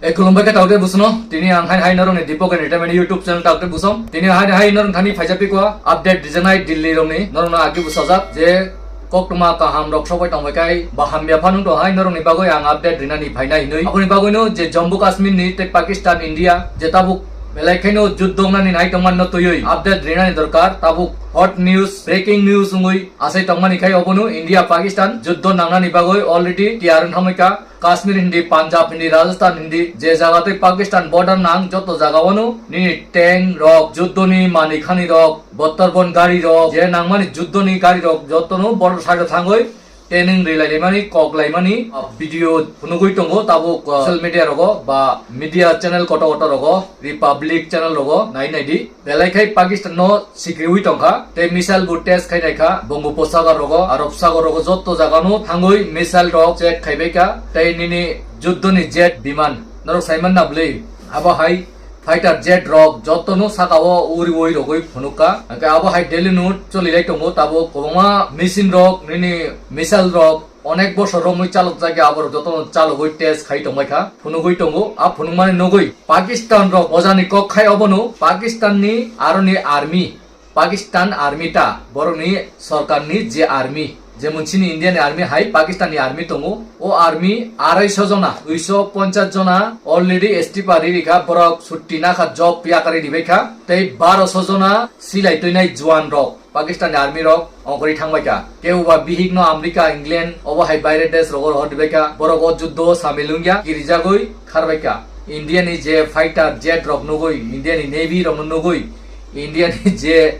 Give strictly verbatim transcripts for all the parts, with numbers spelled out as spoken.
E, khulumbai khe taote busono, tini ang hai hai norokni Deepak Entertainment YouTube channel taote busong. Tini hai hai norok thani phaijak piko update dijenai Delhi rokni norokno agi busajak je koktwma kaham rok sobai tongbai kai ba hamya phano to hai norokni bagwi ang update rinani phainai hinwi. Aboni bagwino je Jammu Kashmir ni tei Pakistan India je tabuk belai khaino juddo wngnani nai tongmanno twiwi update rinani dorkar. Tabuk hot news, breaking news wngwi asai tongmani khai obono India Pakistan juddo nangnani bagwi already tiyar wng thangbai kha. Kashmir hindi, Punjab hindi, Rajasthan hindi, je jaga tei Pakistan border nang joto jaga wano nini tank rok, juddo ni mani khani rok, bottor bon gari rok, je nangmani juddo ni gari rok jotono border side o thangwi training rilai laimani, kok laimani, ah, video phunugwi tongo tabuk, ah, social media rogo ba media channel koto koto rogo, Republic channel rogo nai nai di. Belai khai Pakistan no sikriwi tongkha, tei missile bo test khai naikha, Bongoposagar rogo, Arab Sagar rogo joto jaga no thangwi missile rok check khaibai kha, tei nini juddo ni jet biman norok saiman na bwlwi, abo hai fighter jet rok joto no saka o uriwi rogwi phunukha, hwnkhe abo hai Delhi no cholilai tongo, tabuk kwbangma machine rok nini missile rok onek bosor romwi chalok jakya, aborok jotono chalogwi test khai tongbai kha, phunugwi tongo. A phunukmani nugwi Pakistan rok ojani kok khai obono Pakistan ni aroni army, Pakistan army ta borokni sorkar ni je army, jemon chini India ni army hai Pakistan ni army tongo. O army arai so jona, duiso ponchas jona already istifa ri rikha, borok chutti nakha, job yakarwi ribai kha, tei baro so jona silai twinai juan rok. Pakistan ni army rok ongkhorwi thangbai kha. Kebo ba bihik no America, England, obo hai baire desh rogo rohor dibai kha. Borok o juddo o samil wngya, kirijagwi kharbai kha. India ni je fighter jet rok nugwi, India ni navy rok no nugwi, India ni je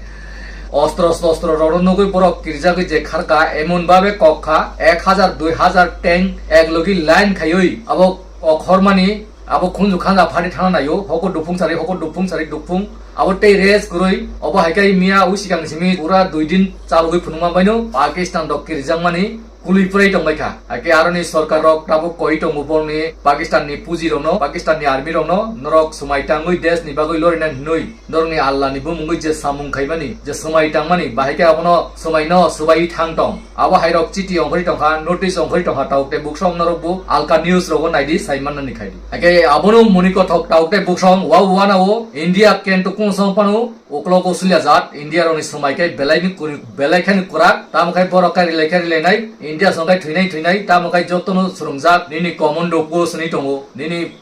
ostro shostro rok no nugwi borok kirijagwi je kharkha, emon babe kok kha, ek hajar, dui hajar tank ek logi line khaiwi abo kok hormani abo khunju khanja phari thangna naio, hoko duphung sari, hoko duphung sari, duphung. Abo tei rest kwrwi, obo hai khe miya o sikang simi pura dui din chalogwi phunukma baino Pakistan rok kirijakmani kwlwi pwrai tongbai kha. Hakhe aroni sorkar rok tabuk koi tongo borokni Pakistan ni puji rokno, Pakistan ni army rokno, norok swmai tangwi desh ni bagwi lorina hinwi, norokni Allah ni bumungwi je samung khaimani, je swmai tangmani, bahai khe abono swmai no swbai thang tong. Abo hai rok chiti ongkhorwi tongkha, notice ongkhorwi tongkha, tabuk tei buksong norok bo alka news rogo naidi, sai mannani khaidi. Hakhe abono muni kothok tabuk tei buksong wa wana o India kento kungsong phano uklogo sulia jat, India rokni swmai khe belai ni kuri, belai khani kwrak, tamo khai borok khai rilai khai rilai nai, India song khai thwinai thwinai, tamo khai jotono swrwngjak, nini commando post ni tongo, nini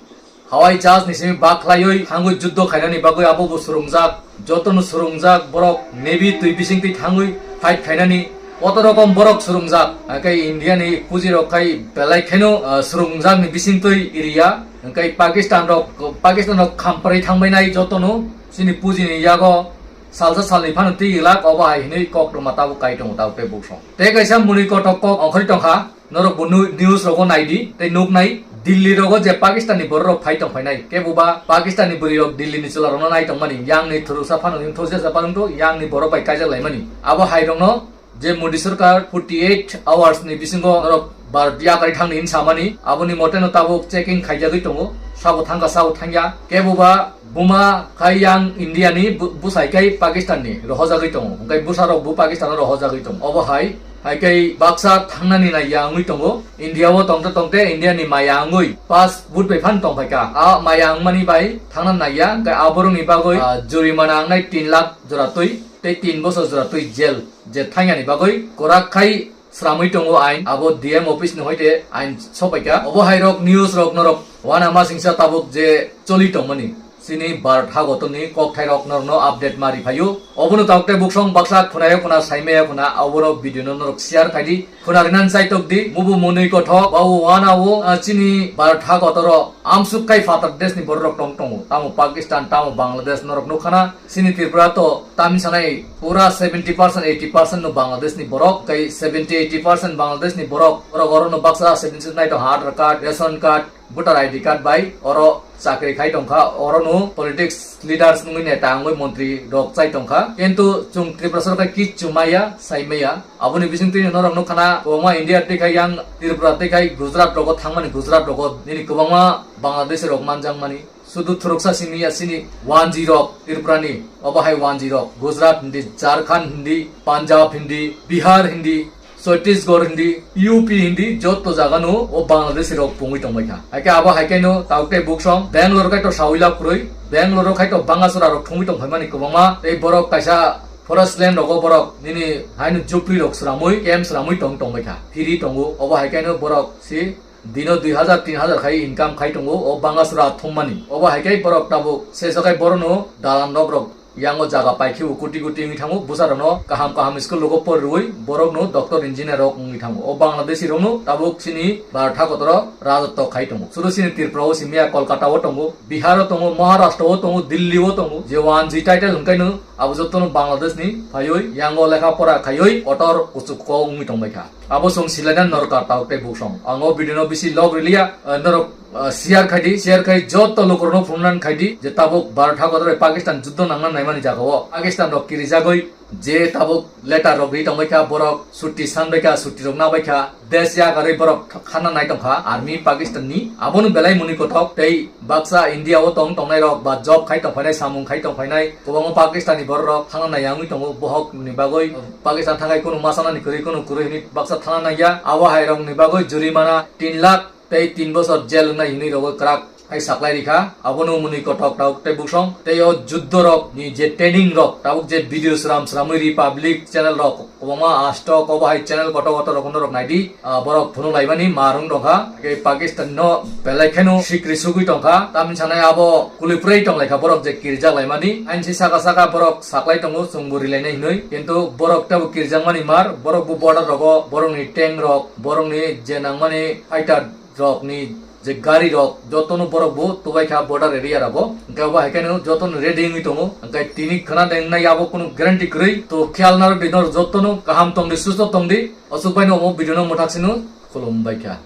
Hawai jahaj ni simi bak khlaiwi thangwi juddo khainani bagwi abo bo swrwngjak, jotono swrwngjak borok navy twi bisingtwi thangwi fight khainani koto rokom borok swrwngjak. Hakhe India ni puji rok khai belai kheno, ah, swrwngjak ni bisingtwi iriya, hwnkhe Pakistan rok, Pakistan rok khamprwi thangbai nai jotono chini puji ni yago salsa salni phano twi glak obo hai hinwi kok rwma tabuk kai tongo tabuk tei buksong. Tei kaisa muni kothok kok ongkhorwi tongkha. Norok bo nu-, news rogo naidi, tei nuknai, Delhi rogo je Pakistan ni borok rok phai tong phainai, kebo ba Pakistan ni bwrwi rok Delhi ni chwla rokno nai tongmani, yang ni thuruksa phano wngtho, jesa phano wngtho, yang ni borok bai kaijak laimani. Abo hai rokno je Modi sarkar forty eight hours ni bisingo norok Bharat yakarwi thangni hin samani, aboni mote no tabuk checking khaijagwi tongo, sabo thangkha, sabo thangya, kebo ba buma khai yang India ni, bu-, bwsai khai Pakistan ni rohorjagwi tongo, hwnkhe bwsa rok bo Pakistan o rohorjagwi tongo. Obo hai, hai khe baksa thangnani nai ya wngwi tongo. India o tongte tongte India ni maya wngwi pass vote bai phan tong phaikha. A maya wngmani bai thangna nai ya, hwnkhe aborokni bagwi, ah, jurimana wngnai tin lakh jora twi tei tin bosor jora twi jail je thangyani bagwi kwrak khai sramwi tongo ain. Abo D M office ni hoite ain sopaikha. Obo hai rok news rok norok wana masingsa tabuk je choli tongmani. Chini Bharat hagotoni kokthairok norokno update ma riphaio. Obono tabuk tei buksong baksa khunaya khuna saimaya khuna oborok video no norok share khaidi. Khuna rinani chaitok di, mubu mwnwi kothok, wao wana o, ah, chini Bharat hagotoro amsuk khai phatar desh ni borok rok tong tongo. Tamo Pakistan, tamo Bangladesh norok nukha na. Chini Tripura to tamni sanai pura seventy percent, eighty percent no Bangladesh ni borok, kai seventy, eighty percent Bangladesh ni borok. Borok oro no baksa seventy nai to Aadhaar card, ration card, voter I D card bai oro chakri khai tongkha, oro no politics leaders wngwi neta wngwi montri rok chai tongkha, kintu chwng Tripura sorkar kichu maya, sai maya. Aboni bisingtwi norok nukha na, kwbangma India twi khai yang Tripura twi khai Gujarat rogo thangmani, Gujarat rogo nini kwbangma Bangladeshi rok manjakmani. Sudu thuruksa simi ya sini wanji rok Tripura ni, obo hai wanji rok Gujarat hindi, Jharkhand hindi, Punjab hindi, Bihar hindi, Chhattisgarh hindi, U P hindi, joto jaga no o Bangladeshi rok pungwi tongbai kha. Haikhe abo haikhe no tabuk tei buksong Bangalore khai to sawi lab kwrwi, Bangalore khai to Bangasura rok thumwi tong phaimani kwbangma, tei borok kaisa forest land rogo borok nini haino jupri rok sramwi, camp sramwi tong tongbai kha. Phiri tongo, obo haikhe no borok si dino dui hazar tin hazar khai income khai tongo o Bangasura thummani. Obo haikhe borok tabuk se jagai borok no dalan rok rok yango jaga paikhe o kuti kuti wngwi thango, bwsarokno kaham kaham school rogo pori rwui borokno doctor engineer rok wngwi thango. O Bangladeshi rokno tabuk chini Bharat hakotoro rajotwo khai tongo. Suru chini Tripura o simi ya Kolkata o tongo, Bihar o tongo, Maharashtra o tongo, Delhi o tongo, je one G title hwnkhe no abo jotono Bangladesh ni phaiwi yango lekha pora khaiwi kotor kuchuk kok wngwi tongbai kha. Abo chwng silaina norkar tabuk tei buksong. Ang o video no bisi log riliya, eh, norok, eh, share khaidi, share khai joto lukurokno phunuknani khaidi je tabuk Bharat hakotoro Pakistan juddo nangna naimani jagao Pakistan rok kirijagwi je tabuk letter rok ri tongbai kha, borok sutti sanbai kha, sutti rok nabai kha, desh yakarwi borok khana nai tongkha army Pakistan ni. Abono belai muni kothok tei baksa India o tong tongnai rok ba job khai tongphainai, samung khai tongphainai kwbangma Pakistan ni borok rok thangna nai wngwi tongo, bohok ni bagwi Pakistan thangai kunu masanani kwrwi kunu kwrwi hwnwi baksa thana nangya. Abo hai rokni bagwi jurimana tin lakh tei tin bosor jel wngnai hwnwi rogo kwrak hai saklai rikha. Abono mwnwi kothok tabuk tei buksong tei o juddo rok ni je training rok tabuk je video sram sramwi republic channel rok kwbangma astok obo hai channel kotor kotor rok norok naidi. Ah, borok phunuk laimani marung tongkha, tei Pakistan no belai kheno sikri sugwi tongkha, tamni sanai abo kuliprai tonglaikha borok je kirjak laimani. Aini si saka saka borok saklai tongo chwngbo rilainai hinwi, kintu borok tebo kirjakmani mar, borok bo border rogo borokni tank rok, borokni je nangmani fighter rok ni je gari rok jotono borok bo tubai kha border area rogo. Hwnkhe obo hai kheno jotono ready wngwi tongo, hwnkhe tini khna de wngnai abo kunu guarantee kwrwi. To khiyal narwk di, norok jotono kaham tongdi, susto tongdi. Aswk baino omo video no mwthak sino khulumbai kha.